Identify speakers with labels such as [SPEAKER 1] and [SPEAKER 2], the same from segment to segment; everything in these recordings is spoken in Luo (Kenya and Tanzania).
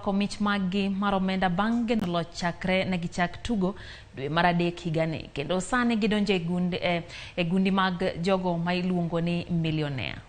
[SPEAKER 1] Girwako mich maggi mar omenda bang' geno loch chakre ne gichak tugo dwe mar adek higani kendo sani gidonjo e gundi mag jogo ma iluongo ni millionaire.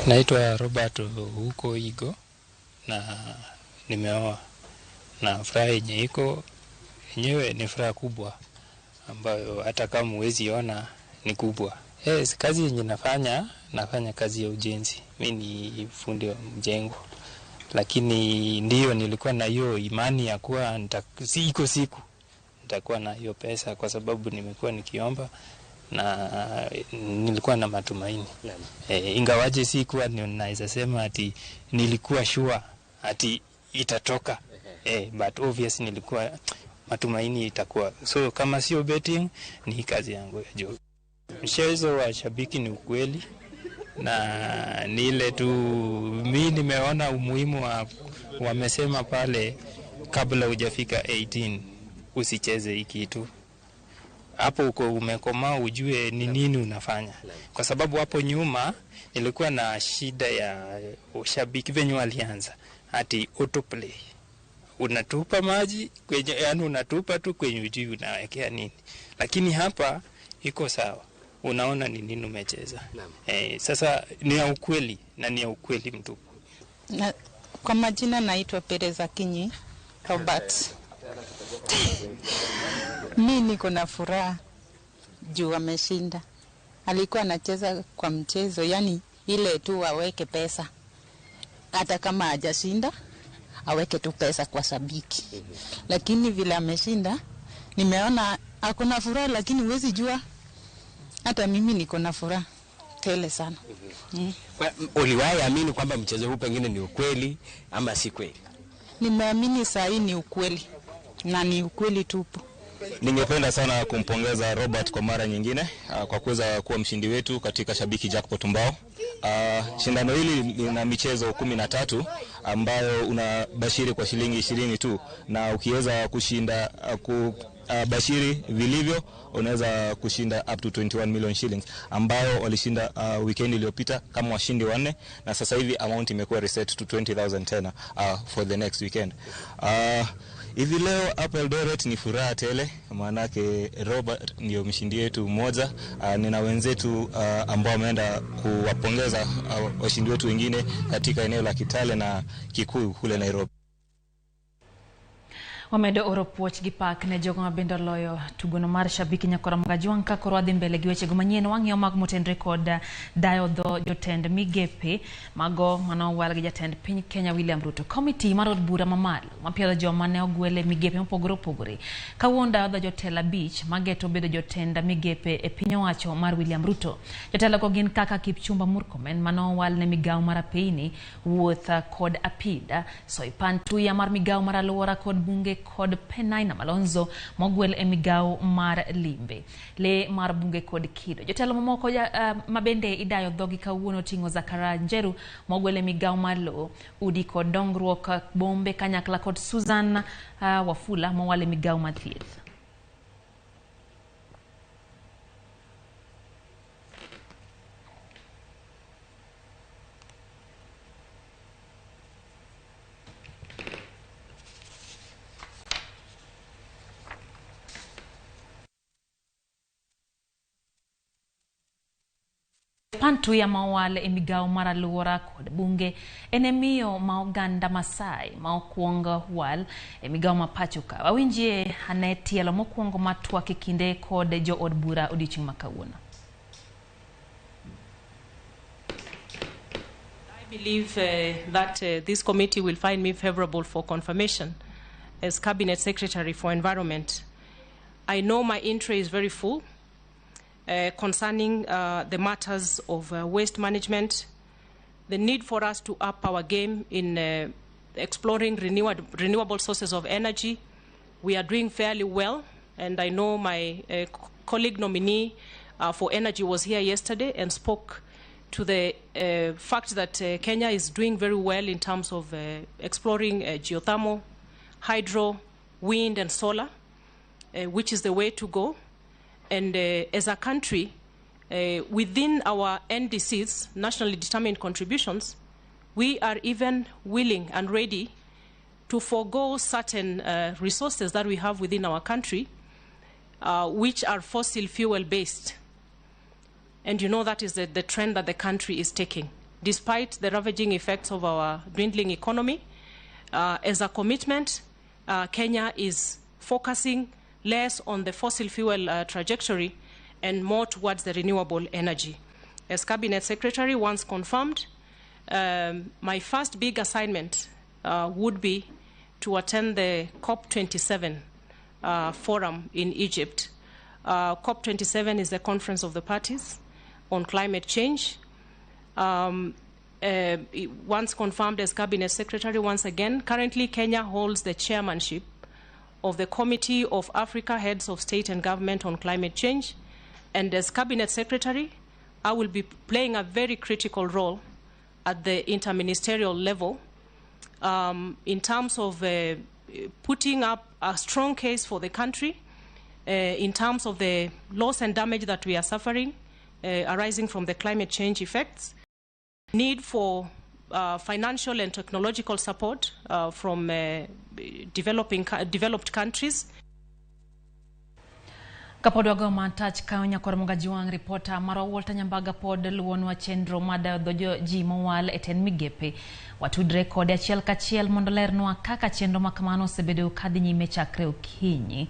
[SPEAKER 2] Naitwa Robert Huko Igo na nimeoa, na furaha yenye iko yenyewe ni furaha kubwa ambayo hata kama huwezi ona ni kubwa. Yes, kazi yenye nafanya kazi ya ujenzi. Mimi ni fundi wa mjengo. Lakini ndiyo nilikuwa na hiyo imani ya kuwa iko siku nitakuwa na hiyo pesa, kwa sababu nimekuwa nikiomba na nilikuwa na matumaini. Ingawaje sikuwa ninaweza sema ati nilikuwa sure ati itatoka. But obviously nilikuwa matumaini itakuwa. So kama sio betting ni kazi yangu ya job. Mchezo wa shabiki ni ukweli, na ni ile tu mimi nimeona umuhimu wa, wamesema pale kabla hujafika 18 usicheze hiki kitu. Hapo uko umekomaa ujue ni nini unafanya. Kwa sababu hapo nyuma nilikuwa na shida ya ushabiki venye walianza ati autoplay. Unatupa maji kwenye, yani unatupa tu kwenye ujui unawekea nini. Lakini hapa iko sawa. Unaona ni nini umecheza. Sasa ni ya ukweli na ni ya ukweli mtupu.
[SPEAKER 3] Na, kwa majina naitwa Pereza Kinyi Robert. Mimi niko na furaha juu ameshinda. Alikuwa anacheza kwa mchezo, yani ile tu aweke pesa. Hata kama hajashinda, aweke tu pesa kwa shabiki. Lakini vile ameshinda, nimeona hakuna furaha, lakini huwezi jua. Hata mimi niko na furaha tele sana.
[SPEAKER 4] Uliwahi amini kwamba mchezo huu pengine ni ukweli ama si kweli?
[SPEAKER 3] Nimeamini saa hii ni ukweli, na ni ukweli tupu.
[SPEAKER 5] Ningependa sana kumpongeza Robert kwa mara nyingine kwa kuweza kuwa mshindi wetu katika Shabiki Jackpot Mbao. Shindano hili lina michezo 13 ambayo unabashiri kwa shilingi 20 tu, na ukiweza kushinda bashiri vilivyo unaweza kushinda up to 21 million shillings ambayo walishinda weekend iliyopita kama washindi 4, na sasa hivi amount imekuwa reset to 20,000 tena for the next weekend. Hivi leo hapa Eldoret ni furaha tele, maanake Robert ndio mshindi wetu mmoja. Nina wenzetu ambao wameenda kuwapongeza washindi wetu wengine katika eneo la Kitale na Kikuyu kule Nairobi.
[SPEAKER 1] Wamedo oro puoch gi pak ne jogo mabende oloyo tugono mar Shabiki nyakora Magajwang' ka koro wadhi mbele gi wechego manyien wang'iyo mag motenre kod dayo dho jotend migepe mago manowal gi jatend piny Kenya William Ruto. Komiti mar od bura mamalo mapiedho joma ne ogwel e migepe mopogore opogore kawuono dayo dho jotelo 5 mageto bedo jotend migepe e piny owacho mar William Ruto. Jotelo go gin kaka Kipchumba Murkomen manowal ne migawo mar apeyni, wuoth kod apida, Soipan Tuya mar migawo mar alwora kod bunge kod Penina Malonzo mogwel e migawo mar limbe, le mar bunge kod kido. Jotelo mamoko mabende idayo dhogi kawuono ting'o Zakaria Njeru mogwel e migawo mar lowo, udi kod dongruok bombe kanyakla kod Susan Wafula mowal e migawo mar thieth. Pantuya mowal e migawo mar alwora kod bunge en e miyo ma oganda Masai ma okwongo wal e migawo ma pacho ka. Wawinjie ane tielo mokwongo ma twak e kinde kod jood bura odiochieng' ma kawuono.
[SPEAKER 6] I believe that this committee will find me favorable for confirmation as Cabinet Secretary for Environment. I know my entry is very full concerning the matters of waste management, the need for us to up our game in exploring renewable sources of energy. We are doing fairly well, and I know my colleague nominee for energy was here yesterday and spoke to the fact that Kenya is doing very well in terms of exploring geothermal, hydro, wind, and solar, which is the way to go. And as a country, within our NDCs, nationally determined contributions, we are even willing and ready to forego certain resources that we have within our country, which are fossil fuel based. And you know that is the trend that the country is taking. Despite the ravaging effects of our dwindling economy, as a commitment, Kenya is focusing less on the fossil fuel trajectory and more towards the renewable energy. As Cabinet Secretary once confirmed, my first big assignment would be to attend the COP27 forum in Egypt. COP27 is the conference of the parties on climate change. Once confirmed as Cabinet Secretary, once again, currently Kenya holds the chairmanship of the Committee of Africa Heads of State and Government on Climate Change. And as Cabinet Secretary, I will be playing a very critical role at the interministerial level in terms of putting up a strong case for the country in terms of the loss and damage that we are suffering arising from the climate change effects, need for financial and technological support from developed countries.
[SPEAKER 1] Kapod wago mantach kayo nyakwar Mogajiwang' ripota marwa Walter Nyambaga pod luwonwa chenro mar dayo dho ji mowal e tend migepe. Watudre kode achiel kachiel mondo lernwa kaka chenro ma kamano osebedo kadhi nyime chakre okinyi.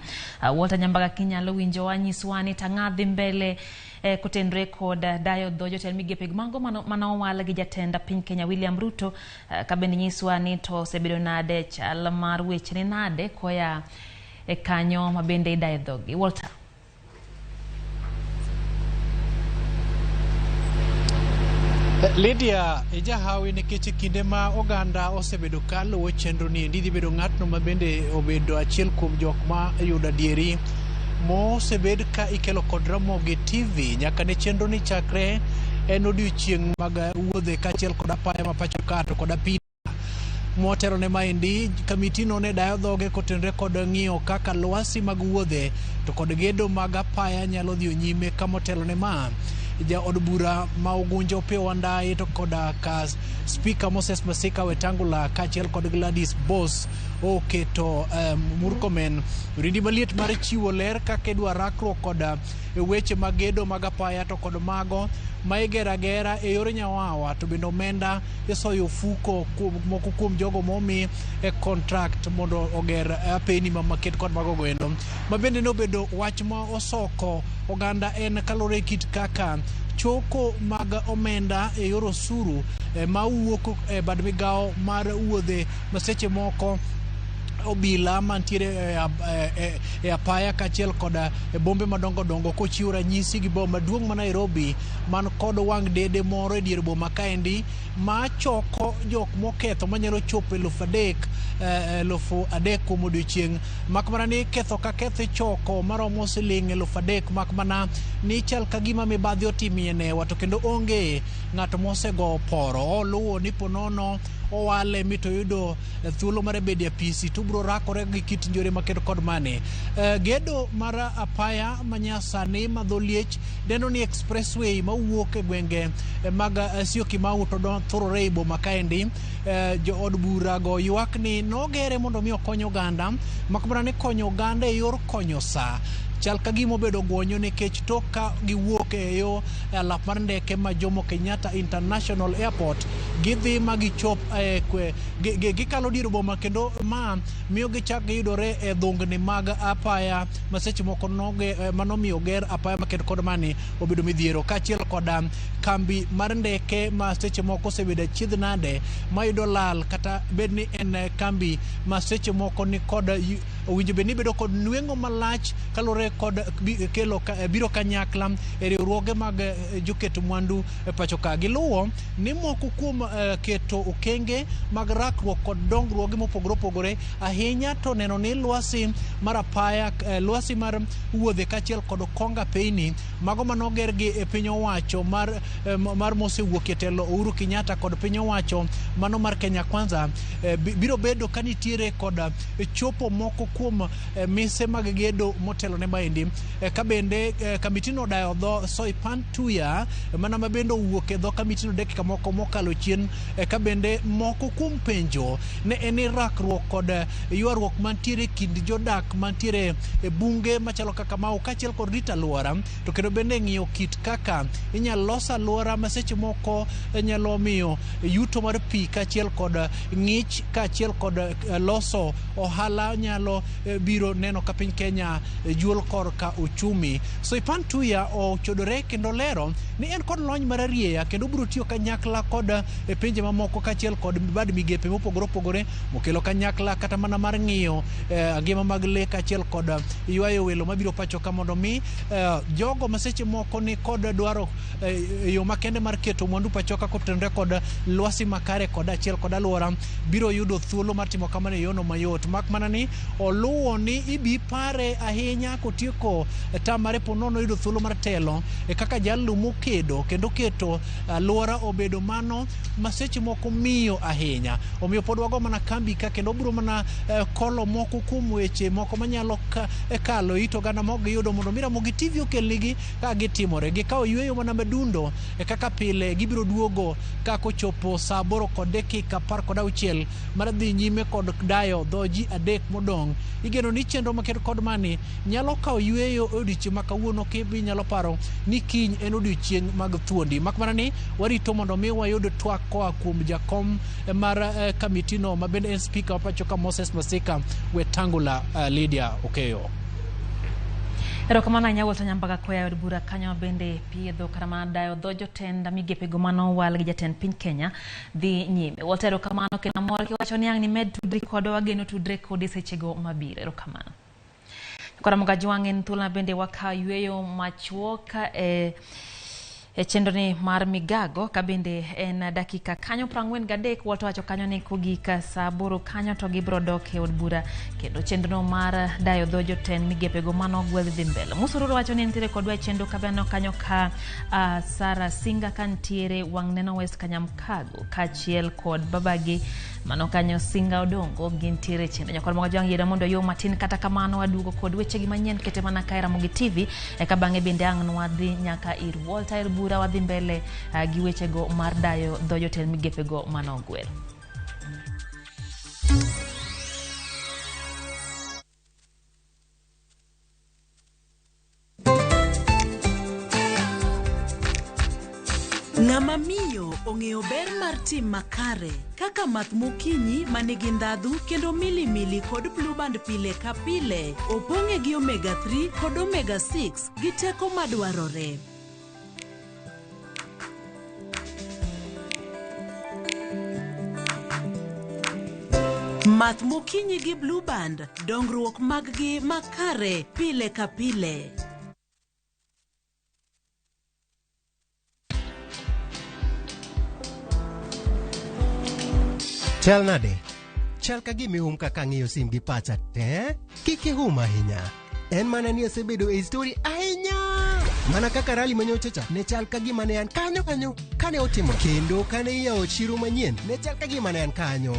[SPEAKER 1] Walter Nyambaga kinyalo winjowa nyiswa ni tang'a dhi mbele kotenre kod dayo dho jotend migepe mago manowal gi jatend piny Kenya William Ruto, kabende nyiswa ni to osebedo nade chal mar weche ni nade koya e kanyo mabende idayo dhogi. Walter.
[SPEAKER 7] Lydia, ijahawi nikech kinde ma oganda osebedo ka luwo chenro ni endi dhi bedo ng'atno ma bende obedo achiel kuom jok ma yudo adieri mosebed ka ikelo kod Ramogi TV nyaka ne chenro ni chakre en odiochieng' mag wuodhe kaachiel kod apaya ma pacho ka to kod apida motelo ne maendi. Kamiti no ne dayo dhoge kotenre kod ng'iyo kaka lwasi mag wuodhe to kod gedo mag apaya nyalo dhi nyime ka motelo ne ma ja od bura ma Ugunja Opiyo Wandayi to koda ka Speaker Moses Masika Wetangula kaachiel kod Gladys Boss oketo Murkomen orindi maliet mar chiwo ler kaka idwa rakruok kod weche mag gedo mag apaya to kod mago ma igero agera e yor nyawawa to bende omenda isoyo ofuko moko kuom jogo momi e contract mondo oger apeni maket kod mago goendo. Ma bende nobedo wach ma osoko oganda en kaluwore kit kaka choko mag omenda e yor osuru ma wuok e bad migawo mar wuodhe ma seche moko obila mantiere e apaya kaachiel kod e bombe madongo dongo kochiwo ranyisi gi boma maduong' ma Nairobi man kod wang' dede moro e dier boma kaendi ma choko jok moketho manyalo chopo 3,000 kuom odiochieng', mak mana ni ketho ka ketho ichoko maromo siling' 3,000 mak mana ni chal ka gima mibadhi otimie newa to kendo onge ng'ato mosego poro oluwo ni ponono owale mito yudo thuolo mar bedo e apisi to biro rakore gi kit njore makedo kod mane. Gedo mar apaya manyasani ma dho liech dendo ni expressway mawuok e gwenge mag Syokimau to thurore e boma kaendi. Jo od bura go ywak ni nogere mondo mi okony oganda mak mana ni konyo oganda e yor konyo sa chal ka gima obedo gwonyo nikech tok ka giwuok e yo alap mar ndeke ma Jomo Kenyatta International Airport gidhi ma gichop gikalo dier boma kendo ma miyo gichak giyudore e dhungni mag apaya ma seche moko manomiyo ger apaya maket kod mani obedo midhiero kaachiel kod kambi mar ndeke ma seche moko osebedo achiedh nade mayudo lal kata bed ni en kambi ma seche moko ni kod Owinjo bed ni bedo kod nweng'o malach kaluwore kod kelo biro kanyakla e riwruoge mag joket mwandu e pacho ka. Giluwo ni moko kuom keto okenge mag rakruok kod dongruoge mopogore opogore ahinya to neno ni lwasi mar apaya, lwasi mar wuodhe kaachiel kod konga peyni mago manoger gi e piny owacho mar mosewuok e telo Uhuru Kenyatta kod piny owacho mano mar Kenya Kwanza biro bedo ka nitiere kod chopo moko kuom mise mag gedo motelo ne maendi. Ka bende kamitino odayo dho Soipan Tuya mana ma bende owuok e dho kamitino dakika moko mokalo chien. Ka bende moko kuom penjo ne en ni rakruok kod ywaruok mantiere kind jodak mantiere e bunge machalo kaka Mau kaachiel kod rito alwora, to kendo bende ng'iyo kit kaka inyalo los alwora ma seche moko nyalo miyo yuto mar pi kaachiel kod ng'ich kaachiel kod loso ohala nyalo biro neno ka piny Kenya juol korka uchumi. Soipan Tuya ochodore kendo lero ni en kod lony mar arieya kendo biro tiyo kanyakla kod pinje mamoko kaachiel kod bad migepe mopogore opogore mokelo kanyakla kata mana mar ng'iyo ngima mag lee kaachiel kod ywayo welo mabiro pacho ka mondo mi jogo ma seche moko ni kod dwaro yo makende mar keto mwandu pacho ka kotenore kod lwasi makare kod achiel kod alwora biro yudo thuolo mar timo kamano e yono mayot. Mak mana ni oluwo ni ibi pare ahinya kotieko tam mare ponono yudo thuolo mar telo kaka jalno mokedo kendo keto alwora obedo mano ma seche moko miyo ahinya. Omiyo pod wago mana kambi ka kendo obiro mana kolo moko kuom weche moko manyalo kalo it oganda mok giyudo mondo mi Ramogi TV okelnigi ka gitimore. Gikawo yweyo mana madundo kaka pile gibiro duogo ka kochopo saa 8:16 mar dhi nyime kod dayo dho ji 3 modong'. Igeno ni chenro maker kod mani nyalo kawo yweyo e odiechieng' ma kawuono kibi nyalo paro ni kiny en odiechieng' mag thuondi. Mak mana ni warito mondo mi wayud twak koa kuom jakom mar kamitino ma bende en spika wa pacho ka Moses Masika Wetangula. Lydia Okeyo.
[SPEAKER 1] Erokamano ahinya Walter Nyambaga koa e od bura kanyo bende piedho kata mana dayo dho jotend migepego manowal gi jatend piny Kenya dhi nyime. Walter, erokamano kendo mor kiwacho ni ang' nimed tudri kodwa, wageno tudre kodi sechego mabiro. Erokamano. Kora Mogajwang' en thuolo bende wakawo yweyo machuok e chenro ni mar migago ka bende en dakika kanyo 43. Walter wacho kanyo ni kogik saa 8 kanyo to gibiro dok e od bura kendo chenro mar dayo dho jotend migepego mano gwel dhi mbele. Musururu wacho ni nitiere kodwa e chenro kabeno kanyo ka Sara Singa ka nitiere wang' neno West Kanyamkago kaachiel kod babagi mano kanyo Singa Odongo gintiere chenro. Nyakwar Mogajwang' yiero mondo yo matin, kata kamano waduogo kod wechegi manyien kete mana ka e Ramogi TV eka bang'e bende ang' nwadhi nyaka ir Walter Bura wadhi mbele gi wechego mar dayo dho jotend migepego manogwel.
[SPEAKER 8] Ng'ama miyo ong'eyo ber mar tim makare kaka math mokinyi manigi ndhadhu kendo milimili kod Blue Band pile ka pile opong'e gi omega 3 kod omega 6 gi teko madwarore. Math mokinyi gi Blue Band, dongruok maggi makare pile ka pile.
[SPEAKER 9] Chal nade? Chal ka gima ihum kaka ang'iyo sim gi pacha te? Kik ihum ahinya. En mana ni asebedo e story ahinya. Mana kaka rally manyocha cha ne chal ka gima ne an kanyo kanyo kane otimo kendo kane iyawo chiro manyien ne chal ka gima ne an kanyo.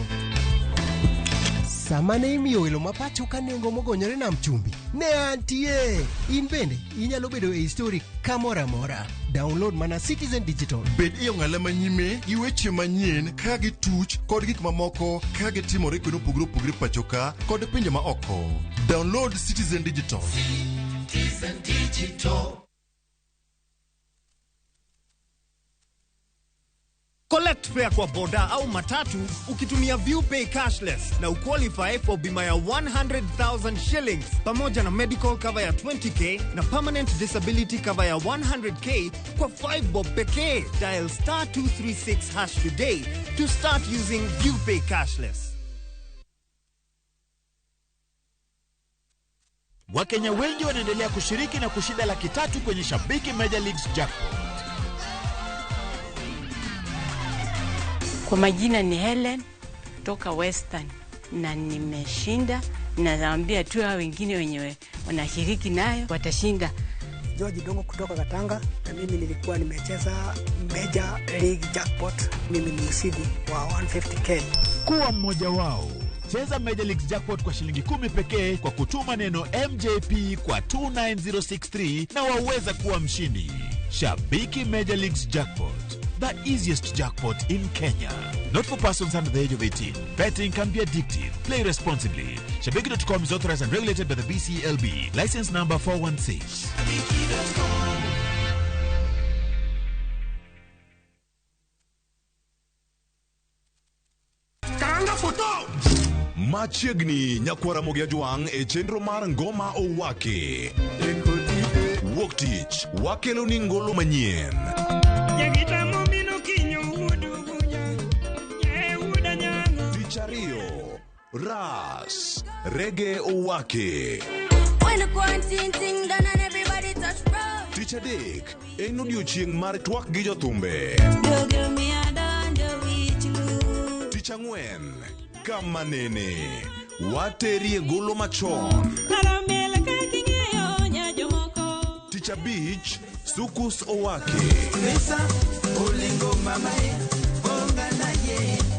[SPEAKER 9] Sama ne imiyo welo ma pacho ka nengo mogonyore nam chumbi ne antie. In bende inyalo bedo e story kamoro amora. Download mana Citizen Digital.
[SPEAKER 10] Bed e ong'ala manyime gi weche manyien ka gituch kod gik mamoko ka gitimore kuonde mopogore opogore pacho ka kod pinje ma oko. Download Citizen Digital.
[SPEAKER 11] Citizen Digital.
[SPEAKER 12] Collect fare kwa boda au matatu ukitumia ViewPay cashless na uqualify for bima ya 100,000 shillings pamoja na medical cover ya 20k na permanent disability cover ya 100k kwa 5 bob pekee. Dial star 236 hash today to start using ViewPay cashless.
[SPEAKER 13] Wakenya wengi wanaendelea kushiriki na kushinda 300,000 kwenye Shabiki Major Leagues Jackpot.
[SPEAKER 14] Kwa majina ni Helen kutoka Western na nimeshinda. Naambia tu hao wengine wenyewe wanashiriki nayo watashinda.
[SPEAKER 15] George Dongo kutoka Katanga, na mimi nilikuwa nimecheza Major League Jackpot. Mimi ni mshindi wa 150K.
[SPEAKER 13] Kuwa mmoja wao. Cheza Major League Jackpot kwa shilingi 10 pekee kwa kutuma neno MJP kwa 29063 na waweza kuwa mshindi. Shabiki Major Leagues Jackpot, the easiest jackpot in Kenya. Not for persons under the age of 18. Betting can be addictive. Play responsibly. Shabiki.com is authorized and regulated by the BCLB. License number 416.
[SPEAKER 10] Machiegni nyakwara Ramogi Ajwang' e chenro mar Ngoma Owaki. Wuok tich wakelo ni ngolo manyien. Tich ariyo, Ras Rege Owaki. Tich adek en odiochieng' mar twak gi jothumbe. Tich ang'wen kama nene waterie golo machon. Tich abich Sukus Owaki.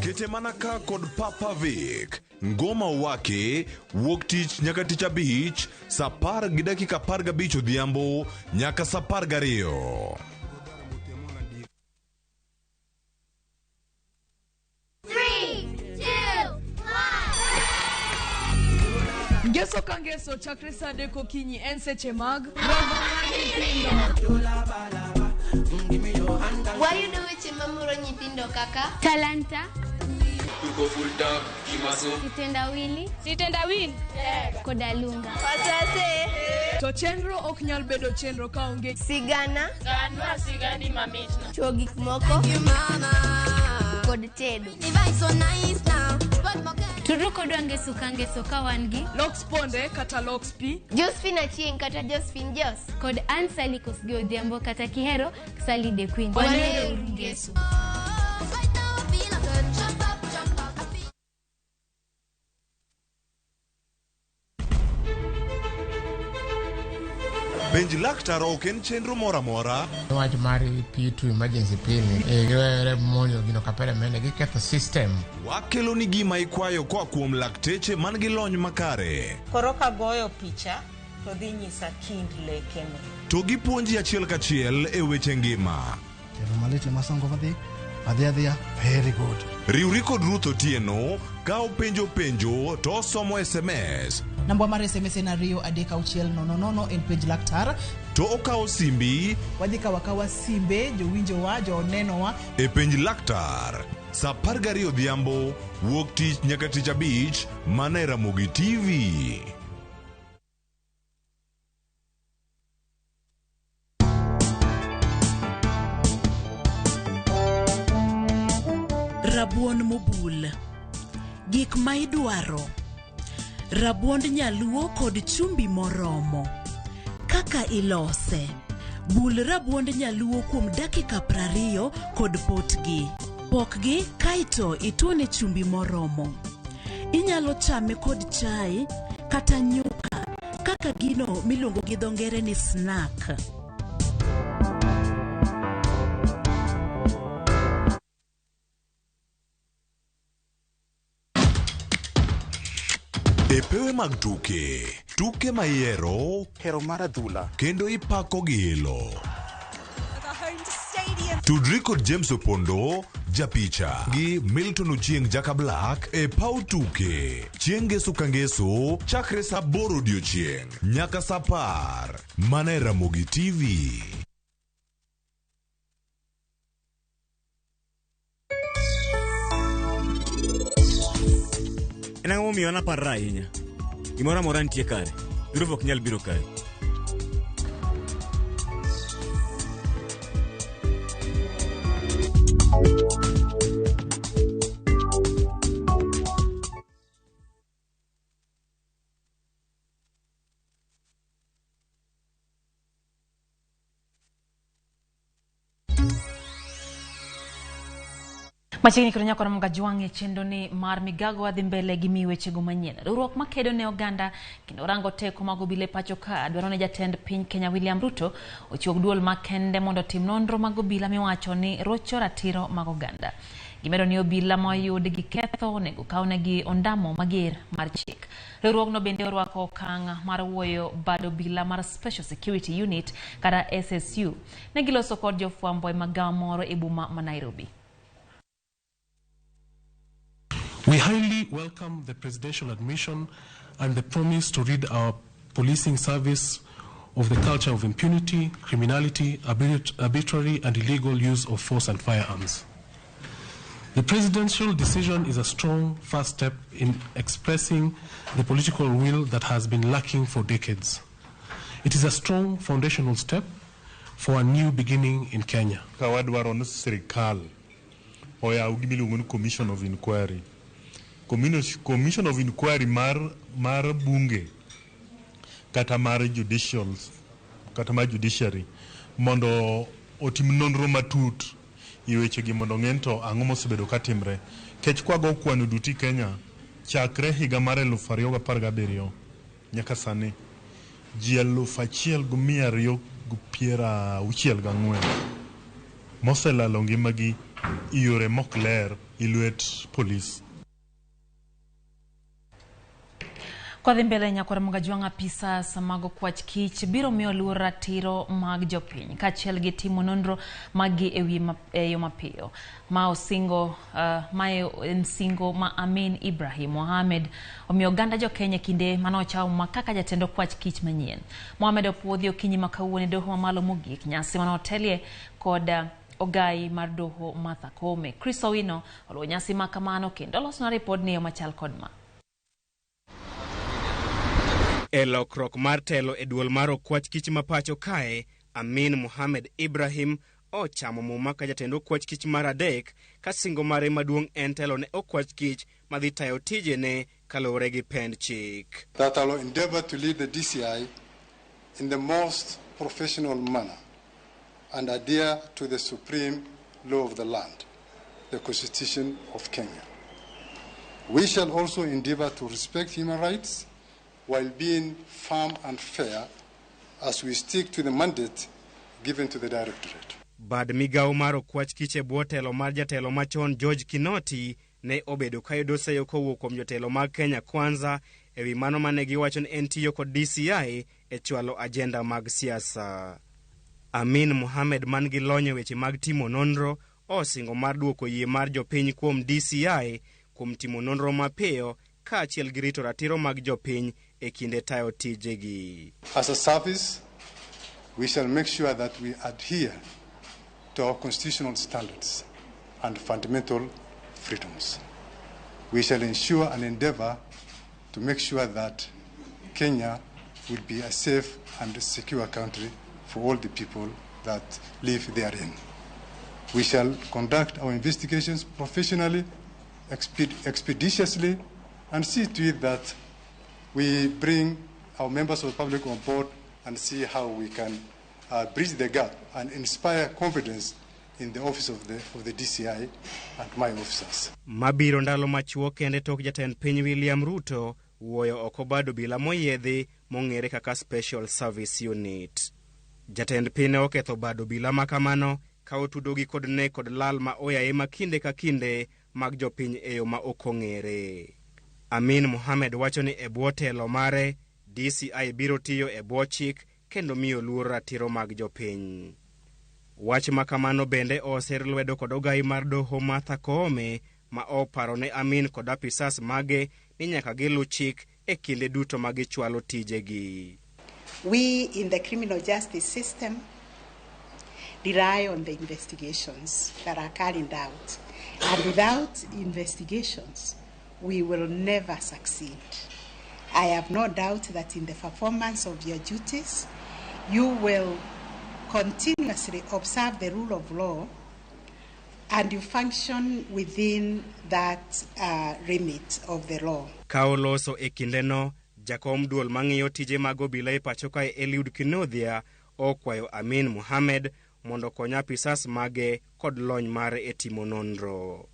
[SPEAKER 10] Kete mana ka kod Papa Vic. Ngoma Owaki wuok tich nyaka tich abich saa 10:15 odhiambo nyaka saa 12.
[SPEAKER 16] Ngeso ka ngeso chakre saa 3 okinyi en seche mag romo mar nyithindo.
[SPEAKER 17] Wayudo weche mamoro nyithindo kaka talanta, sitendawili, koda lunga.
[SPEAKER 16] To chenro ok nyal bedo chenro kaonge
[SPEAKER 17] sigana, chuo gik moko kod tedo.
[SPEAKER 18] Tudru kodwa ngeso ka ngeso ka wan gi
[SPEAKER 16] Lox Ponde kata Lox P,
[SPEAKER 17] Josephine Achieng' kata Josephine Jos,
[SPEAKER 18] kod Ann Sally Kosgei Odhiambo kata Kihero Sally the Queen.
[SPEAKER 17] Wanero ngeso.
[SPEAKER 10] Penj laktar ok en chenro moro amora.
[SPEAKER 19] Wach mar P2 emergency pill ni giwere monjo gino kapere mene giketho system.
[SPEAKER 10] Wakelo ni gima ikwayo koa kuom lakteche man gi lony makare.
[SPEAKER 20] Koro kagoyo picha to dhi nyisa kind lekene.
[SPEAKER 10] To gipuonji achiel kachiel e weche ngima.
[SPEAKER 21] Kero malit ema songo madhi, adhi adhiya, very good.
[SPEAKER 10] Riwri kod Ruth Otieno ka openjo penjo to osomo SMS.
[SPEAKER 22] Namba mar SMS en 2 3 6 0 0 en penj laktar.
[SPEAKER 10] To okawo simbi.
[SPEAKER 22] Wadhi kawo akawa simbe jowinjowa, jonenowa.
[SPEAKER 10] E penj laktar saa 12 odhiambo wuok tich nyaka tich abich mana e Ramogi TV.
[SPEAKER 8] Rabuon mobul. Gik ma idwaro: rabuond nyaluo kod chumbi moromo. Kaka ilose: bul rabuond nyaluo kuom dakika 20 kod potgi. Pokgi kaeto ituone chumbi moromo. Inyalo chame kod chai kata nyuka kaka gino miluongo gi dho ngere ni snack.
[SPEAKER 10] E pewe mag tuke, tuke ma ihero,
[SPEAKER 23] hero mar adhula,
[SPEAKER 10] kendo ipako gi ilo. Tudri kod James Opondo, japicha, gi Milton Ochieng' Jaka Black e paw tuke. Chieng' ngeso ka ngeso, chakre saa 8 odiochieng' nyaka saa 10. Mana e Ramogi TV.
[SPEAKER 24] En ang'o momiyo an aparra ahinya? Gimoro amora nitie kare. Dhruv ok nyal biro kae.
[SPEAKER 1] Machiegni kod nyakora Mgajwang' e chenro ni mar migago wadhi mbele gi miyi wechego manyien. Riwruok makedo ne oganda kendo rango teko mag obila e pacho ka dwaro ne jatend piny Kenya William Ruto ochiw duol makende mondo otim nonro mag obila miwacho ni rocho ratiro mag oganda. Gimedo ni obila ma oyud gi ketho onego kawnegi ondamo mager mar chik. Riwruogno bende orwako okang' mar wuoyo bad obila mar Special Security Unit kata SSU. Ne giloso kod jofwambo e magawa moro e boma ma Nairobi.
[SPEAKER 2] We highly welcome the presidential admission and the promise to rid our policing service of the culture of impunity, criminality, arbitrary and illegal use of force and firearms. The presidential decision is a strong first step in expressing the political will that has been lacking for decades. It is a strong foundational step for a new beginning in Kenya.
[SPEAKER 3] Ka wadwaro ni sirikal oyaw gimiluongo ni Commission of Inquiry. Commission of Inquiry mar bunge kata mar judicial kata mar judiciary mondo otim nonro matut e wechegi mondo ong'e ni to ang'o mosebedo katimre. Kech kwago kwano duto i Kenya chakre higa mar 2017 nyaka sani ji 1264 moselalo ngimagi e yore mok ler e lwet polis.
[SPEAKER 1] Kwadhi mbele nyakwar Mgajwang' apisas mag okwach kich biro miyo luor ratiro mag jopiny kaachiel gi timo nonro maggi e yo mapiyo. Ma osingo mae en singo ma Amin Ibrahim Mohamed omiyo oganda jokenya kinde mane ochaw kaka jatend okwach kich manyien. Mohamed opuodhi okinyi ma kawuono e doho mamalo mogik nyasi mane otelie kod ogai mar doho Martha Koome. Chris Owino oluwo nyasi ma kamano kendo olosona ripod ni e yo machal kod ma.
[SPEAKER 4] E lokruok mar telo e duol mar okwach kich ma pacho kae, Amin Mohamed Ibrahim ochamo muma ka jatend okwach kich mar adek ka singo mare maduong' en telo ne okwach kich madhi tayo tijene kaluwore gi pend chik.
[SPEAKER 23] That I will endeavor to lead the DCI in the most professional manner and adhere to the supreme law of the land, the Constitution of Kenya. We shall also endeavor to respect human rights while being firm and fair as we stick to the mandate given to the Directorate.
[SPEAKER 4] Bad migawo mar okwach kich e bwo telo mar jatelo machon George Kinoti ne obedo kayudo seyo kowuok kuom jotelo mag Kenya Kwanza ewi mano mane giwacho ni en tiyo kod DCI e chwalo ajenda mag siasa. Amin Mohamed man gi lony e weche mag timo nonro osingo mar duoko yie mar jopiny kuom DCI kuom timo nonro mapiyo kaachiel gi rito ratiro mag jopiny e kinde tayo tijegi.
[SPEAKER 23] As a service, we shall make sure that we adhere to our constitutional standards and fundamental freedoms. We shall ensure and endeavor to make sure that Kenya will be a safe and secure country for all the people that live therein. We shall conduct our investigations professionally, expeditiously, and see to it that we bring our members of the public on board and see how we can bridge the gap and inspire confidence in the office of the DCI and my officers.
[SPEAKER 4] Mabiro ndalo machuok kende tok jatend piny William Ruto wuoyo oko bad obila moyiedhi mong'ere kaka Special Service Unit. Jatend piny ne oketho bad obila ma kamano ka otudogi kod nek kod lal ma oyaye ma kinde ka kinde mag jopiny e yo ma ok ong'ere. Amin Mohamed wacho ni e bwo telo mare, DCI biro tiyo e bwo chik kendo miyo luor ratiro mag jopiny. Wach ma kamano bende oser lwedo kod ogai mar doho Martha Koome ma oparo ne Amin kod apisas mage ni nyaka gilu chik e kinde duto ma gichwalo tijegi.
[SPEAKER 20] We in the criminal justice system rely on the investigations that are carried out. And without investigations, we will never succeed. I have no doubt that in the performance of your duties, you will continuously observe the rule of law and you function within that remit of the law.
[SPEAKER 4] Ka oloso e kindeno, jakom duol mang'iyo tije mag obila e pacho kae Eliud Kinuthia okwayo Amin Mohamed mondo okony apisas mage kod lony mare e timo nonro.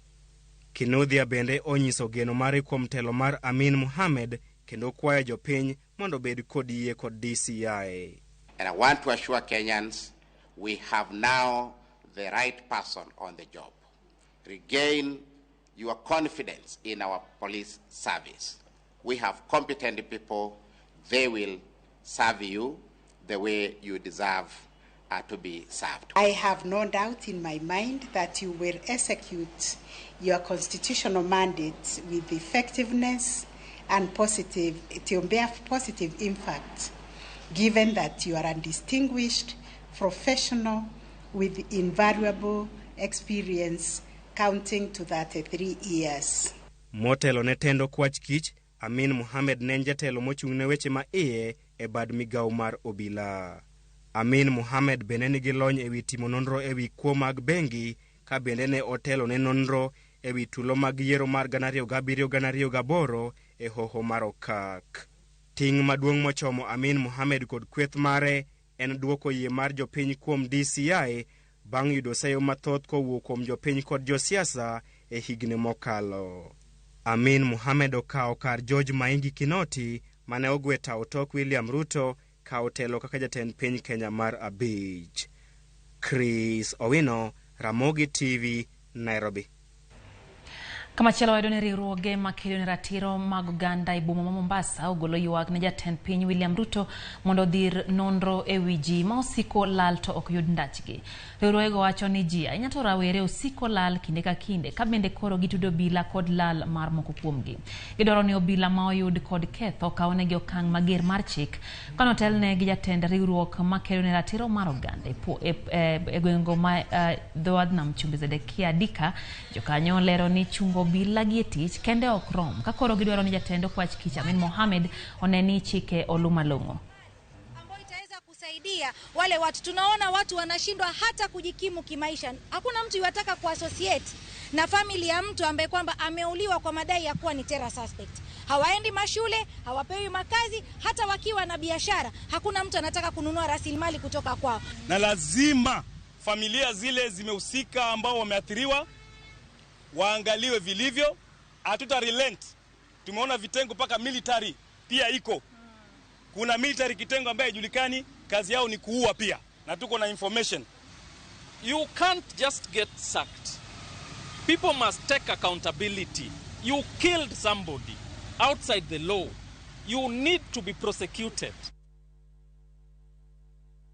[SPEAKER 4] Kinuthia bende onyiso geno mare kuom telo mar Amin Mohamed kendo kwayo jopiny mondo obed kod yie kod DCI.
[SPEAKER 5] And I want to assure Kenyans we have now the right person on the job. Regain your confidence in our police service. We have competent people. They will serve you the way you deserve to be served.
[SPEAKER 20] I have no doubt in my mind that you will execute your constitutional mandate with effectiveness and positive, it will bear positive impact, given that you are a distinguished professional with invaluable experience counting to 33 years.
[SPEAKER 4] Motelo ne tendo kwach kich, Amin Mohamed ne en jatelo mochung' ne weche ma iye e bad migawo mar obila. Amin Mohamed bende nigi lony ewi timo nonro ewi kuo mag bengi ka bende ne otelo ne nonro ewi tulo mag yiero mar 2007-2008 e hoho mar Okak. Ting' maduong' mochomo Amin Mohamed kod kweth mare en duoko yie mar jopiny kuom DCI bang' yudo seyo mathoth kowuok kuom jopiny kod josiasa e higni mokalo. Amin Mohamed okawo kar George Maingi Kinoti mane ogwe tao tok William Ruto kawo telo kaka jatend piny Kenya mar abich. Chris Owino, Ramogi TV, Nairobi.
[SPEAKER 1] Kamachielo wayudo ni riwruoge makedo ne ratiro mag oganda e boma ma Mombasa ogolo ywak ne jatend piny William Ruto mondo odhir nonro e wi ji ma osiko lal to ok yud ndachgi. Riwruogego wacho ni ji ahinya to rawere osiko lal kinde ka kinde ka bende koro gitudo obila kod lal mar moko kuomgi. Gidwaro ni obila ma oyud kod ketho okawnegi okang' mager mar chik kanotelne gi jatend riwruok makedo ne ratiro mar oganda e gwengego ma dho wadh nam chumbi Zedekia Dika. Jokanyo lero ni chungo obila gi e tich kende ok rom ka koro gidwaro ni jatend okwach kich Amin Mohamed one ni chike olu malong'o.
[SPEAKER 6] Kusaidia wale watu, tunaona watu wanashindwa hata kujikimu kimaisha. Hakuna mtu yuataka kuassociate na family ya mtu ambaye kwamba ameuliwa kwa madai ya kuwa ni terror suspect. Hawaendi mashule, hawapewi makazi, hata wakiwa na biashara hakuna mtu anataka kununua rasilimali kutoka kwao.
[SPEAKER 7] Na lazima familia zile zimehusika ambao wameathiriwa waangaliwe vilivyo. Hatuta relent. Tumeona vitengo paka military pia iko. Kuna military kitengo ambaye haijulikani, kazi yao ni kuua pia. Na tuko na information.
[SPEAKER 9] You can't just get sacked. People must take accountability. You killed somebody outside the law. You need to be prosecuted.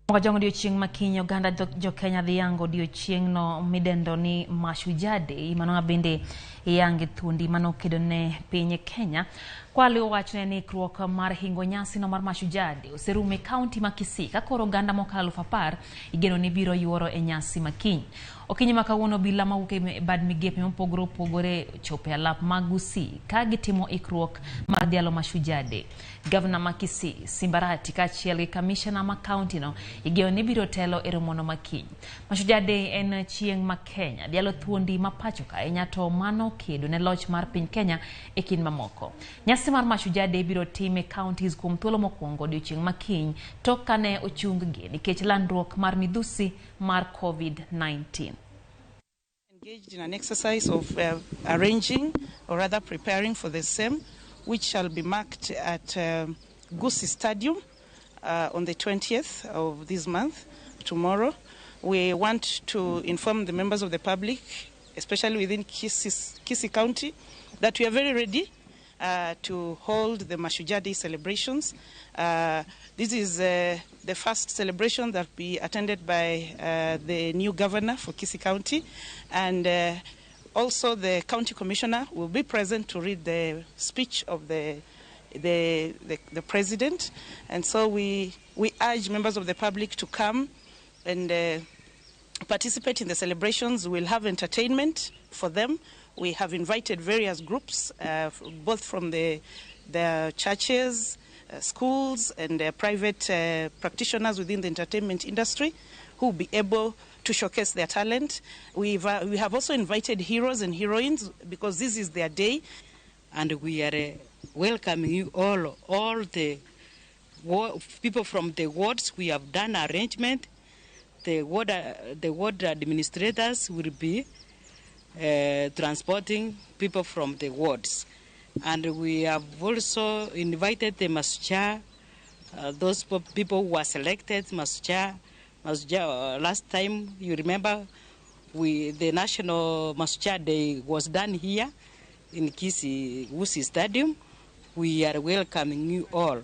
[SPEAKER 1] Mwajong odiochieng' makiny oganda jo-Kenya dhi yango odiochieng'no midendo ni Mashujaa Day, mano bende iyange thuondi manokedo ne piny Kenya. Kwale owachone ni ikruok mar hingo nyasi no mar Mashujaa Day oserumo e kaunti ma Kisii ka koro oganda mokalo 10,000 igeno ni biro yuoro e nyasi makiny. Okinyi ma kawuono obila mawuok e bad migepe mopogore opogore ochopo e alap mag Gusii ka gitimo ikruok mar dhialo Mashujaa Day. Gavana ma Kisii Simbarati kaachiel gi kamishna ma kaunti no igeno ni biro telo e romono makiny. Mashujaa Day en chieng' ma Kenya dhialo thuondi ma pacho ka ahinya to mano kedo ne loch mar piny Kenya e kind mamoko. Nyasi mar Mashujaa Day biro tim e counties kuom thuolo mokwongo odiochieng' makiny tok kane ochung-gi nikech landruok mar midhusi mar COVID-19.
[SPEAKER 25] Engaged in an exercise of arranging, or rather preparing for the same, which shall be marked at Gusii Stadium on the 20th of this month, tomorrow. We want to inform the members of the public, especially within Kisii County, that we are very ready to hold the Mashujaa Day celebrations. This is the first celebration that will be attended by the new governor for Kisii County, and also the county commissioner will be present to read the speech of the president. And so we urge members of the public to come and participate in the celebrations. We'll have entertainment for them. We have invited various groups, both from the churches, schools, and private practitioners within the entertainment industry who will be able to showcase their talent. We have also invited heroes and heroines because this is their day.
[SPEAKER 26] And we are welcoming you all the people from the wards. We have done arrangement. The ward administrators will be transporting people from the wards. And we have also invited the Masucha, those people who were selected, Masucha, last time, you remember, the National Masucha Day was done here in Kisii Gusii Stadium. We are welcoming you all.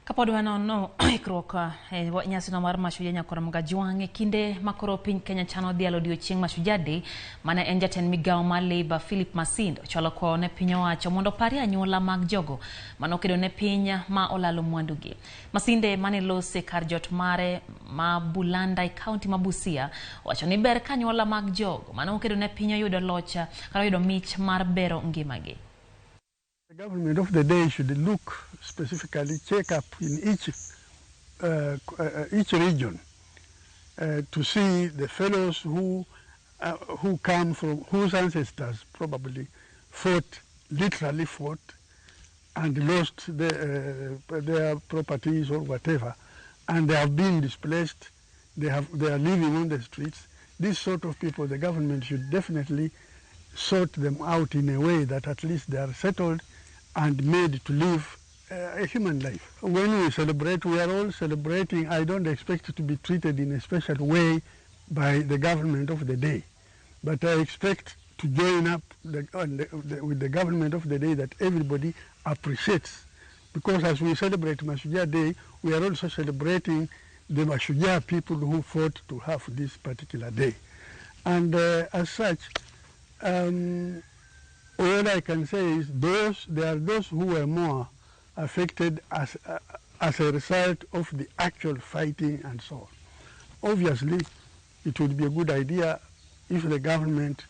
[SPEAKER 1] Kapod wanono ikruok e nyasino mar Mashujaa Nyakoro Mgajwang' e kinde makoro piny Kenya chano dhialo odiochieng' Mashujaa Day, mane en jatend migawo mar Labour Philip Masindo ochwalo kwayo ne piny owacho mondo oparie anyuola mag jogo manokedo ne piny ma olalo mwandugi. Masinde mane lose kar jot mare ma Bulanda e kaunti ma Busia owacho ni ber ka anyuola mag jogo manokedo ne piny oyudo loch kata oyudo mich mar bero ngimagi.
[SPEAKER 11] The government of the day should look specifically, check up in each region to see the fellows who come from, whose ancestors probably fought, literally fought, and lost their properties or whatever, and they have been displaced, they are living on the streets. These sort of people, the government should definitely sort them out in a way that at least they are settled and made to live a human life. When we celebrate, we are all celebrating. I don't expect to be treated in a special way by the government of the day, but I expect to join up with the government of the day that everybody appreciates. Because as we celebrate Mashujaa Day, we are also celebrating the Mashujaa people who fought to have this particular day. And as such, all I can say is there are those who were more affected as a result of the actual fighting and so on. Obviously, it would be a good idea if the government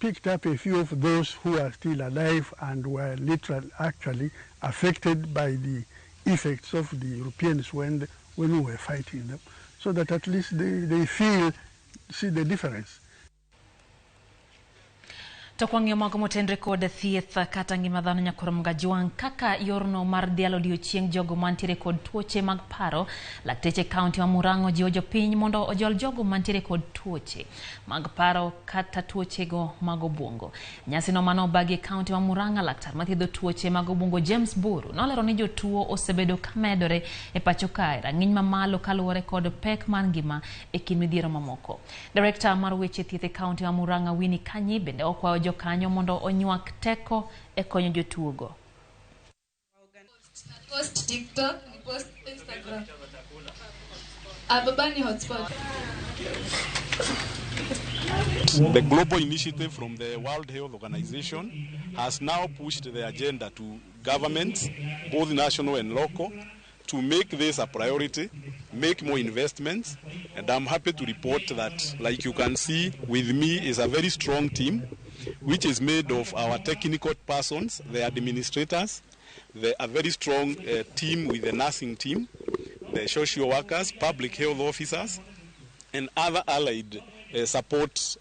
[SPEAKER 11] picked up a few of those who are still alive and were literally actually affected by the effects of the Europeans when we were fighting them, so that at least they see the difference.
[SPEAKER 1] To kwang'iyo mago motenre kod thieth kata ngima dhano Nyakoro Mgajwang' kaka yorno mar dhialo odiochieng' jogo mantiere kod tuoche mag paro, lakteche kaunti ma Murang'o jiwo jopiny mondo ojol jogo mantiere kod tuoche mag paro kata tuochego mag obwongo. Nyasino mane obagi e kaunti ma Murang'a, laktar mathiedho tuoche mag obwongo James Buru nolero ni jotuo osebedo kamedore e pacho kae rang'iny mamalo kaluwore kod pek mar ngima e kind midhiero mamoko. Direkta mar weche thieth e kaunti ma Murang'a Winnie Kanyi bende okwayo jokanyo mondo onywak teko e konyo jotuogo.
[SPEAKER 12] Post TikTok, post Instagram. Ababa ni hotspot.
[SPEAKER 13] The global initiative from the World Health Organization has now pushed the agenda to governments, both national and local, to make this a priority, make more investments, and I'm happy to report that, like you can see, with me is a very strong team, which is made of our technical persons, the administrators, a very strong team with the nursing team, the social workers, public health officers, and other allied support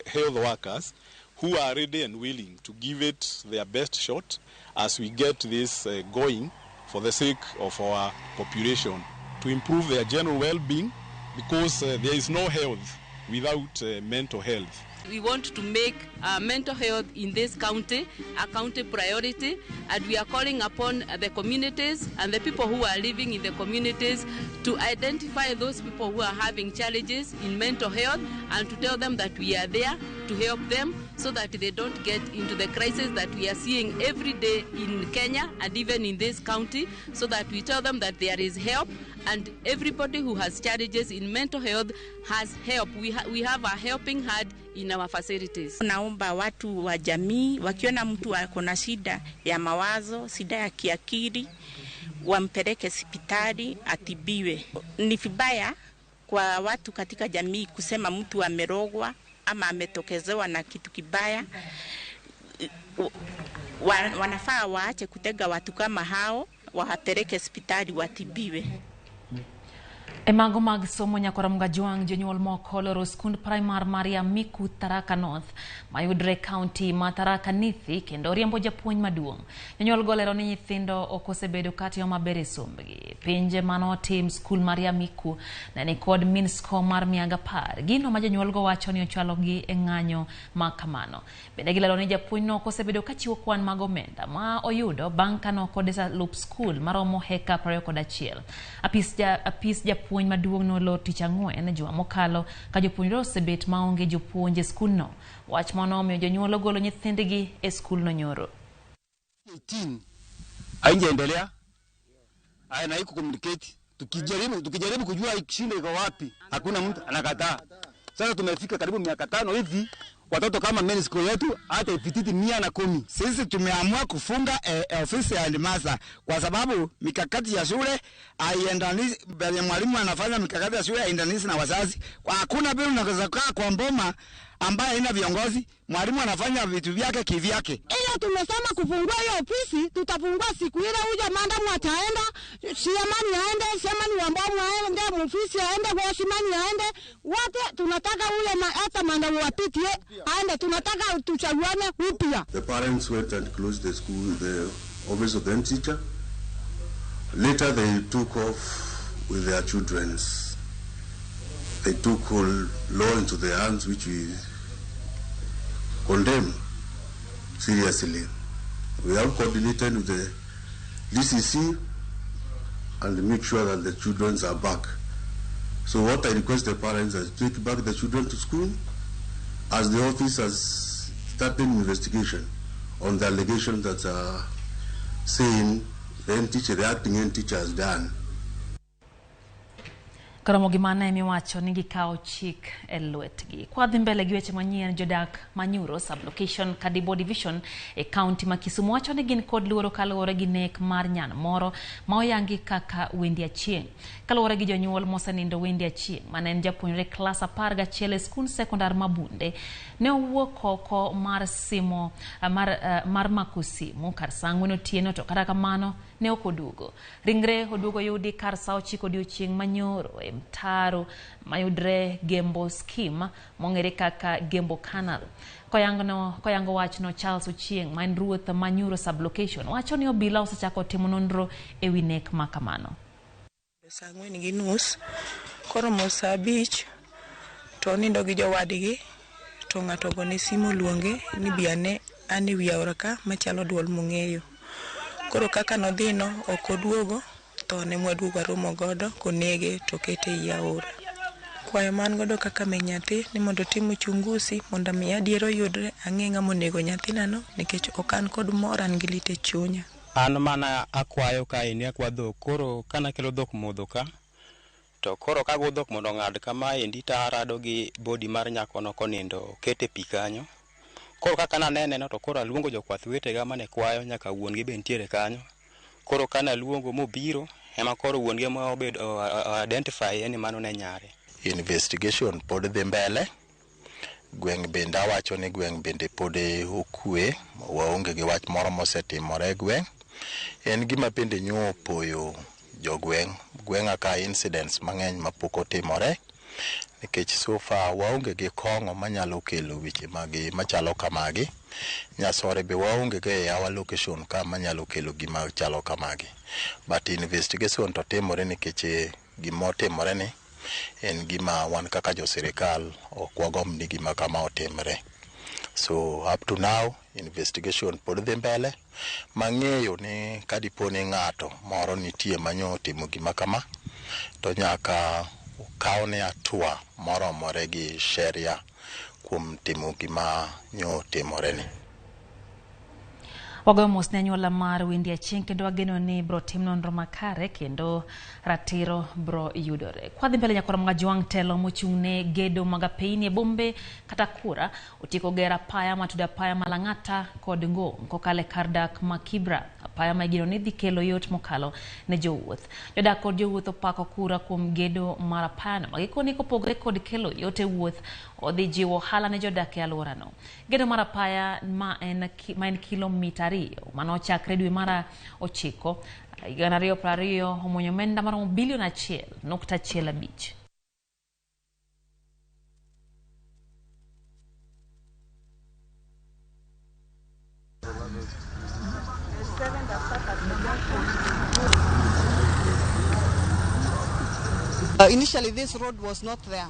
[SPEAKER 13] health workers who are ready and willing to give it their best shot as we get this going for the sake of our population, to improve their general well-being, because there is no health without mental health.
[SPEAKER 14] We want to make mental health in this county a county priority, and we are calling upon the communities and the people who are living in the communities to identify those people who are having challenges in mental health and to tell them that we are there to help them so that they don't get into the crisis that we are seeing every day in Kenya and even in this county, so that we tell them that there is help and everybody who has challenges in mental health has help. We have a helping hand in our facilities.
[SPEAKER 25] Naomba watu wa jamii wakiona mtu ako na shida ya mawazo, shida ya kiakili, wampeleke hospitali atibiwe. Ni vibaya kwa watu katika jamii kusema mtu amerogwa ama ametokezewa na kitu kibaya. Wanafaa waache kutega watu kama hao, wapeleke hospitali watibiwe.
[SPEAKER 1] E mago mag somo Nyakoro Mgajwang' jonyuol moko oloro skund primar mar Yamiku Tharaka North mayudre kaunti ma Tharaka Nithi kendo riembo japuonj maduong'. Jonyuol go lero ni nyithindo ok osebedo katimo maber e sombgi. Penj manotim skul mar Yamiku ne nikod mean score mar 110. Gino ma jonyuolgo wacho ni ochwalogi e ng'anyo ma kamano. Bende gilero ni japuonjno ok osebedo kachiwo kwan mag omenda ma oyudo bang' ka nokodesa lup skul maromo heka 21. Apis japuonj maduong' nolor tich ang'wen juma mokalo ka jopuonjre osebet maonge jopuonj e skulno. Wach mano omiyo jonyuol ogolo nyithindgi e skulno nyoro.
[SPEAKER 15] 18 haijaendelea na iko communicate. Tukijaribu kujua shida iko wapi, hakuna mtu anakataa. Sasa tumefika karibu miaka 5 hivi, watoto kama main school yetu hata ifititi 110.
[SPEAKER 16] Sisi tumeamua kufunga ofisi ya headmaster kwa sababu mikakati ya shule haiendani, mwalimu anafanya mikakati ya shule haiendani na wazazi. Kwa hakuna bila unaweza kukaa kwa mboma ambaye haina viongozi, mwalimu anafanya vitu vyake kivyake.
[SPEAKER 17] Ila tumesema kufungua hiyo ofisi, tutafungua siku ile huyo madamu ataenda, siamani aende, siamani wambomu aende, mfisi aende, washimani aende, wote tunataka huyo hata madamu wapitie aende, tunataka tuchaguane upya.
[SPEAKER 18] The parents went and closed the school, the office of the teacher. Later they took off with their children. They took law into their hands, which we condemn seriously. We have coordinated with the DCC and make sure that the children are back. So what I request the parents is to take back the children to school, as the office has started investigation on the allegations that are saying the head teacher, the acting head teacher has done.
[SPEAKER 1] Koromo gimana emiwacho ni gikawo chik e lwetgi. Kwa dhi mbele gi weche manyien, jodak Manyuro sublocation Kadibo division e county ma Kisumu wacho ni gin kod luoro kaluwore gi nek mar nyan moro ma oyangi kaka Wendy Achieng'. Kaluwore gi jonyuol mosenindo Wendy Achieng' mane en japuonjre klas 11 e skund sekondar ma Bunde, ne owuok oko mar simo mar mako simu kar saa 4 otieno, to kata kamano ne ok oduogo. Ringre oduogo yudi kar saa 9 odiochieng' manyoro e mtaro mayudre Gembo Scheme mong'ere kaka Gembo Canal. Koyango wachno, Charles Ochieng' ma en ruoth Manyuro sublocation wacho ni obila osechako timo nonro e wi nek ma kamano.
[SPEAKER 19] Saa 4:30 koromo saa 5 to onindo gi jowadgi, to ng'ato ogone simu oluonge ni bi ane an e wi aora ka machalo duol mong'eyo. Koro kaka nodhino ok oduogo, to ne mwaduogo waromo godo konege to kete ei aora. Kwayo man godo kaka min nyathi ni mondo otim uchunguzi mondo mi adiera oyudre, ang'e ng'ama onego nyathinano nikech ok an kod mor, an gi lit e chunya.
[SPEAKER 21] An mana akwayo kaendi akwa dhok, koro kanakelo dhok modho ka, to koro kago dhok mondo ong'ad kamaendi to arado gi body mar nyakono konindo okete pi kanyo. Koro kaka nanene no to koro aluongo jokwath wetega mane kwayo nyaka wuon gi be nitiere kanyo. Koro kana aluongo mobiro ema koro wuon gi ema obedo identify ni mano ne nyare.
[SPEAKER 27] Investigation pod dhi mbele. Gweng' bende awacho ni gweng' bende pod okwe, waonge gi wach moro mosetimore e gweng'. En gima bende nyo opoyo jogweng', gweng'a ka incidents mang'eny mapok otimore, nikech so far waonge gi kong'o manyalo kelo weche magi machalo kamagi. Nyasore be waonge go e our location ka manyalo kelo gima chalo kamagi. But investigation to timore nikech gimotimore ni en gima wan kaka jo sirikal ok wagomb ni gima kama otimre. So up to now investigation pod dhi mbele. Mang'eyo ni kadipo ni ng'ato moro nitie manyo otimo gima kama, to nyaka okawne hatua moromore gi sheria kuom timo gima nyo otimore ni.
[SPEAKER 1] Wagoyo mos ne anyuola mar Wendy Achieng' kendo wageno ni bro tim nonro makare kendo ratiro bro yudore. Kwadhi mbele nyakwara Mga telo mochung' ne gedo mag apeyni e bombe kata kura otieko gero apaya matudo apaya ma Lang'ata kod Ngong' kokalo e kar dak ma Kibra. Apaya ma igeno ni dhi kelo yot mokalo ne jowuoth. Jodak kod jowuoth opako kura kuom gedo mar apayano ma gikone kopogore kod kelo yot e wuoth, odhi jiwo ohala ne jodak e alworano. Gedo mar apaya ma en kilomita 2 manochakre dwe mar 9 2020 omuonyo omenda maromo bilion 1.15.
[SPEAKER 2] Initially this road was not there,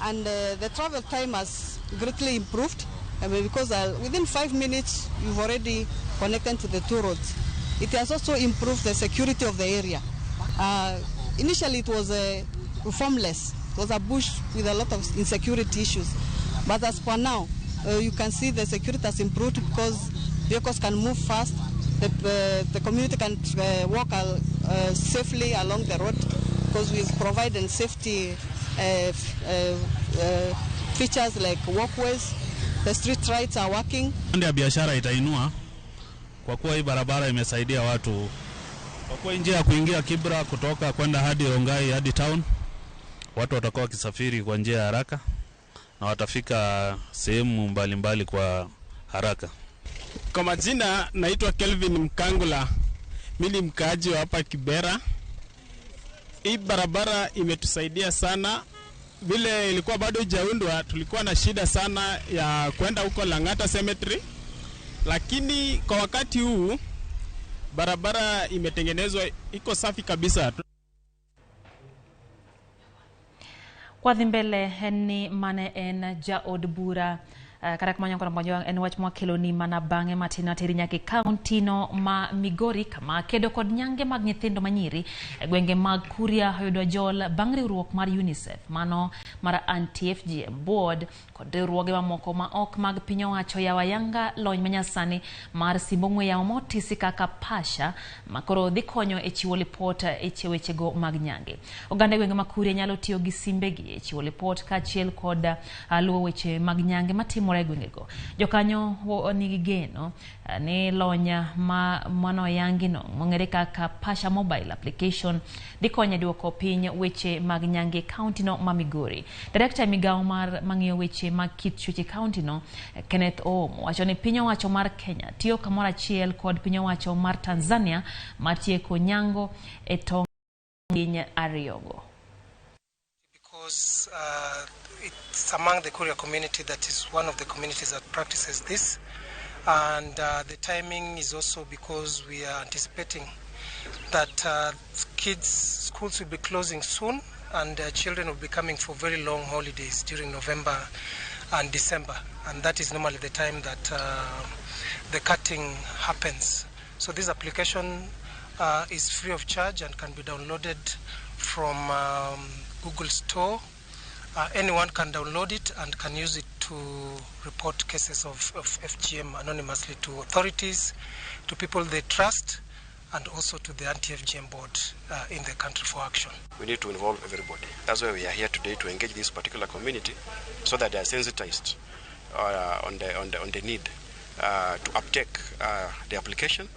[SPEAKER 2] and the travel time has greatly improved. I mean, because within 5 minutes you've already connected to the two roads. It has also improved the security of the area. Initially it was formless. It was a bush with a lot of insecurity issues. But as for now, you can see the security has improved because vehicles can move fast. The community can walk safely along the road because we've provided safety features like walkways. The street lights are working.
[SPEAKER 3] Ya biashara itainua kwa kuwa hii barabara imesaidia watu. Kwa kuwa njia ya kuingia Kibra kutoka kwenda hadi Rongai hadi town, watu watakuwa wakisafiri kwa njia ya haraka na watafika sehemu mbalimbali kwa haraka.
[SPEAKER 8] Kwa majina naitwa Kelvin Mkangula. Mimi ni mkaaji wa hapa Kibera. Hii barabara imetusaidia sana. Vile ilikuwa bado haijaundwa, tulikuwa na shida sana ya kwenda huko Lang'ata Cemetery. Lakini kwa wakati huu barabara imetengenezwa, iko safi kabisa.
[SPEAKER 1] Kwadhi mbele en ni mane en jaod bura kata kamano nyakwar Ramogi en wach mwakeloni mana bang'e matin ateri nyaka e kaunti no ma Migori kama kedo kod nyange mag nyithindo manyiri e gwenge mag Kuria oyudo jol bang' riwruok mar UNICEF mano mar Anti-FGM Board kod riwruoge mamoko ma ok mag piny owacho yawo ayanga lony manyasani mar simb ong'we yamo motisi kaka Pasha makoro dhi konyo e chiwo lipot e wechego mag nyange. Oganda e gwenge ma Kuria nyalo tiyo gi simbegi e chiwo lipot kaachiel kod luwo weche mag nyange matimore e gwengego. Jokanyo nigi geno ni lony ma manoyangi no mong'ere kaka Pasha Mobile Application dhi konyo e duoko piny weche mag nyange e kaunti no ma Migori. Direkta e migawo mar mang'iyo weche mag kit chwech e kaunti no Kenneth Omo wacho ni piny owacho mar Kenya tiyo kamoro achiel kod piny owacho mar Tanzania mar tieko nyango e tong' piny ariyogo.
[SPEAKER 10] Because it's among the Kuria community that is one of the communities that practices this, and the timing is also because we are anticipating that kids' schools will be closing soon and children will be coming for very long holidays during November and December, and that is normally the time that the cutting happens. So this application is free of charge and can be downloaded from Google Store. Anyone can download it and can use it to report cases of FGM anonymously to authorities, to people they trust, and also to the Anti-FGM Board in the country for action.
[SPEAKER 22] We need to involve everybody. That's why we are here today, to engage this particular community so that they are sensitized on the need to uptake the application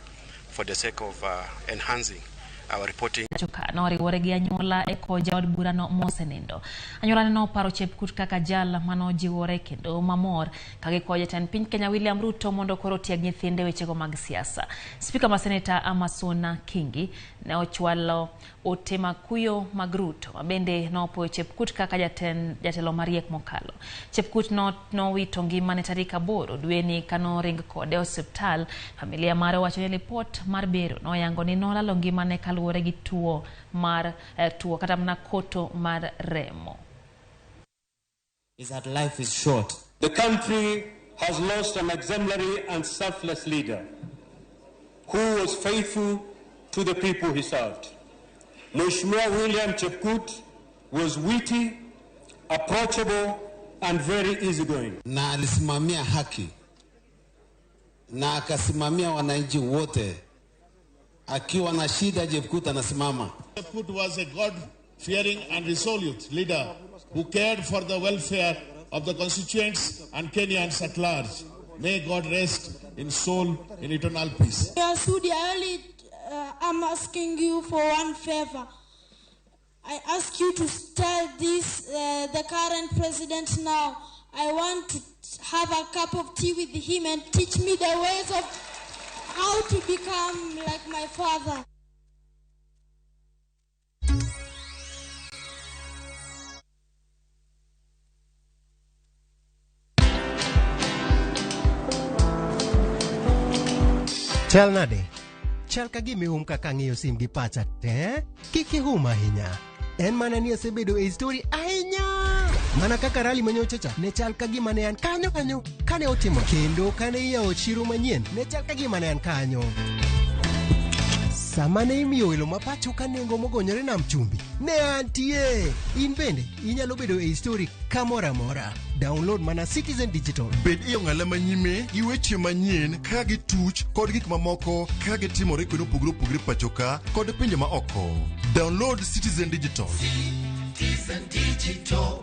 [SPEAKER 22] for the sake of enhancing our reporting.
[SPEAKER 1] Noriwore gi anyuola e ko jaod burano mosenindo. Anyuola noparo Chepkut kaka jal manojiwore kendo mamor ka gikwayo jatend piny Kenya William Ruto mondo koro otieg nyithinde wechego mag siasa. Spika ma Seneta Amason Kingi ne ochwalo ote mag kuyo mag Ruto ma bende nopuoyo Chepkut kaka jatelo mariek mokalo. Chepkut nowito ngimane tarik 8 dweni kanoring kode e osiptal. Familia mare owacho ni lipot mar bero noyango ni nolalo ngimane kaluwore gi tuo mar tuo kata mana koto mar remo.
[SPEAKER 23] Is that life is short.
[SPEAKER 24] The country has lost an exemplary and selfless leader who was faithful to the people he served. Mheshimiwa William Chepkut was witty, approachable, and very easygoing.
[SPEAKER 28] Na alisimamia haki na akasimamia wananchi wote. Akiwa na shida Chepkut anasimama.
[SPEAKER 29] Chepkut was a God-fearing and resolute leader who cared for the welfare of the constituents and Kenyans at large. May God rest in soul in eternal peace.
[SPEAKER 30] Sudi, I only I'm asking you for one favor. I ask you to tell this the current president now. I want to have a cup of tea with him and teach me the ways of how to become like my father.
[SPEAKER 31] Chal nade? Chal ka gima ihum kaka ang'iyo sim gi pacha te? Kik ihum ahinya.
[SPEAKER 4] En mana ni asebedo e story ahinya. Mana kaka rally manyocha cha ne chal ka gima ne an kanyo kanyo kane otimo kendo kane iyawo chiro manyien ne chal ka gima ne an kanyo. Sama ne imiyo welo ma pacho ka nengo mogonyore nam chumbi ne antie. In bende inyalo bedo e story kamoro amora. Download mana Citizen Digital.
[SPEAKER 5] Bed e ong'ala manyime gi weche manyien ka gituch kod gik mamoko ka gitimore kuonde mopogore opogore pacho ka kod pinje ma oko. Download Citizen Digital.
[SPEAKER 6] Citizen Digital.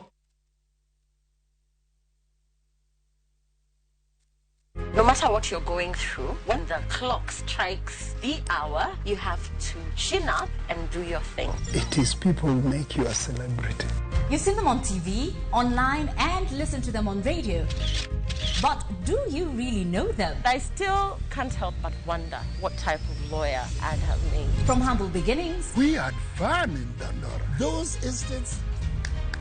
[SPEAKER 7] No matter what you're going through, when the clock strikes the hour, you have to chin up and do your thing.
[SPEAKER 9] It is people who make you a celebrity.
[SPEAKER 11] You've seen them on TV, online, and listen to them on radio. But do you really know them?
[SPEAKER 7] I still can't help but wonder what type of lawyer I'd have made.
[SPEAKER 11] From humble beginnings.
[SPEAKER 9] We had fun in Dandora. Those estates,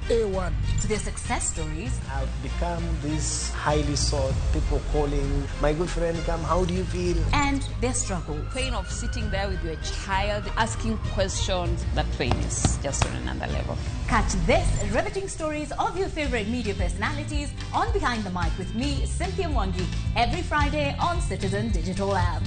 [SPEAKER 9] A1.
[SPEAKER 11] To their success stories.
[SPEAKER 12] I've become this highly sought, people calling, my good friend, come, how do you feel?
[SPEAKER 11] And their struggles.
[SPEAKER 13] Pain of sitting there with your child, asking questions, that pain is just on another level.
[SPEAKER 11] Catch this riveting stories of your favorite media personalities on Behind the Mic with me, Cynthia Mwangi, every Friday on Citizen Digital App.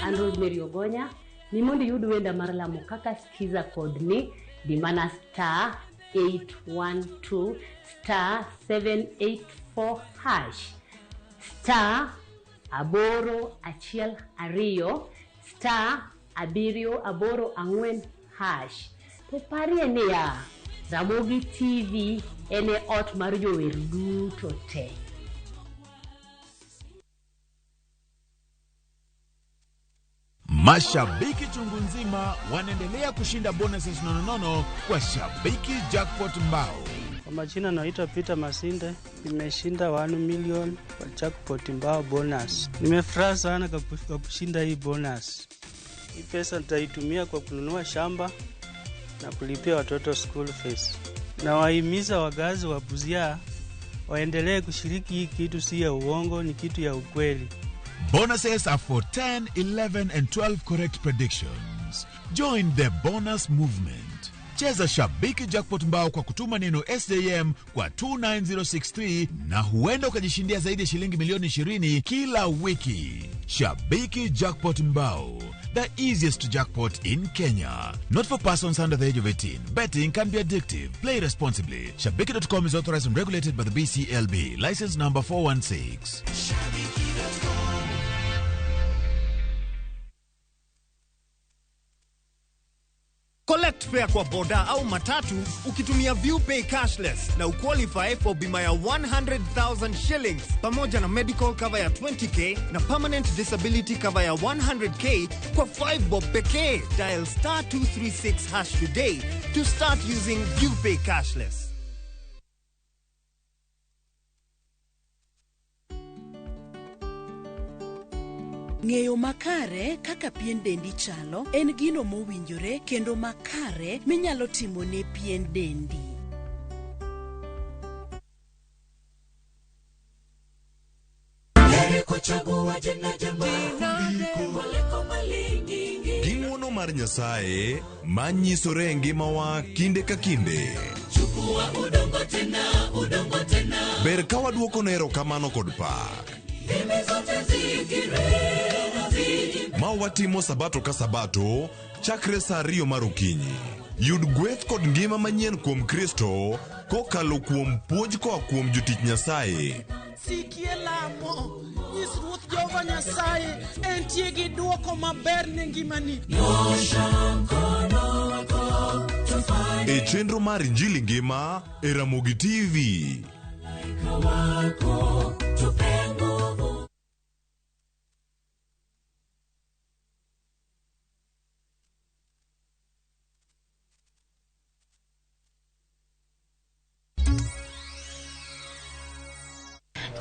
[SPEAKER 20] An Rosemary Ogonya ni mondo iyud wenda mar lamo kaka skiza kod ni di mana star 812 star 784 hash star 8 1 2 star 7 8 4 hash. To parie niya, Ramogi TV en e ot mar jower duto te.
[SPEAKER 26] Mashabiki chungu nzima wanaendelea kushinda bonuses nononono kwa Shabiki Jackpot Mbao.
[SPEAKER 31] Kwa majina naitwa Peter Masinde, nimeshinda 1 million kwa Jackpot Mbao bonus. Nimefurahi sana kwa kushinda hii bonus. Hii pesa nitaitumia kwa kununua shamba na kulipia watoto school fees. Na wahimiza wakazi wa Busia waendelee kushiriki hii kitu, si ya uongo, ni kitu ya ukweli.
[SPEAKER 26] Bonuses are for 10, 11 and 12 correct predictions. Join the bonus movement. Cheza Shabiki Jackpot Mbao kwa kutuma neno SJM kwa 29063 na huenda ukajishindia zaidi ya shilingi milioni 20 kila wiki. Shabiki Jackpot Mbao, the easiest jackpot in Kenya. Not for persons under the age of 18. Betting can be addictive. Play responsibly. Shabiki.com is authorized and regulated by the BCLB. License number 416.
[SPEAKER 6] Shabiki.com.
[SPEAKER 32] Collect fare kwa boda au matatu ukitumia ViewPay cashless na uqualify for bima ya 100,000 shillings pamoja na medical cover ya 20k na permanent disability cover ya 100k kwa 5 bob pekee. Dial star 236 hash today to start using ViewPay cashless.
[SPEAKER 33] Ng'eyo makare kaka pien dendi chalo en gino mowinjore kendo makare minyalo timo ne pien dendi.
[SPEAKER 5] Gi ng'uono mar Nyasaye manyisore e ngimawa kinde ka kinde. Ber ka waduoko ne erokamano kod pak. Ma watimo sabato ka sabato chakre saa 2 mar okinyi. Yud gweth kod ngima manyien kuom Kristo kokalo kuom puonj koa kuom jotich Nyasaye.
[SPEAKER 34] Sikie lamo, nyis Ruoth Jehova Nyasaye entie gi duoko maber ne ngimani.
[SPEAKER 5] E chenro mar Injili Ngima e Ramogi TV.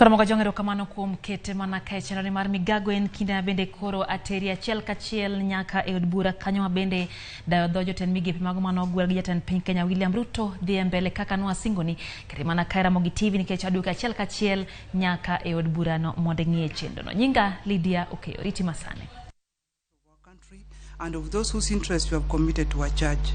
[SPEAKER 1] Koro mogo jong erokamano kuom kete mana ka e chenro mar migago en kinde ma bende koro ateri achiel kachiel nyaka e od bura kanyo ma bende dayo dho jotend migepe mago mane ogwel gi jatend piny Kenya William Ruto dhi e mbele kaka nwasingoni kete mana ka e Ramogi TV nikech aduoke achiel kachiel nyaka e od burano mondo ing'iye chenrono. Nyinga Lydia Okeyo, riti masani.
[SPEAKER 2] And of those whose interests we have committed to our charge.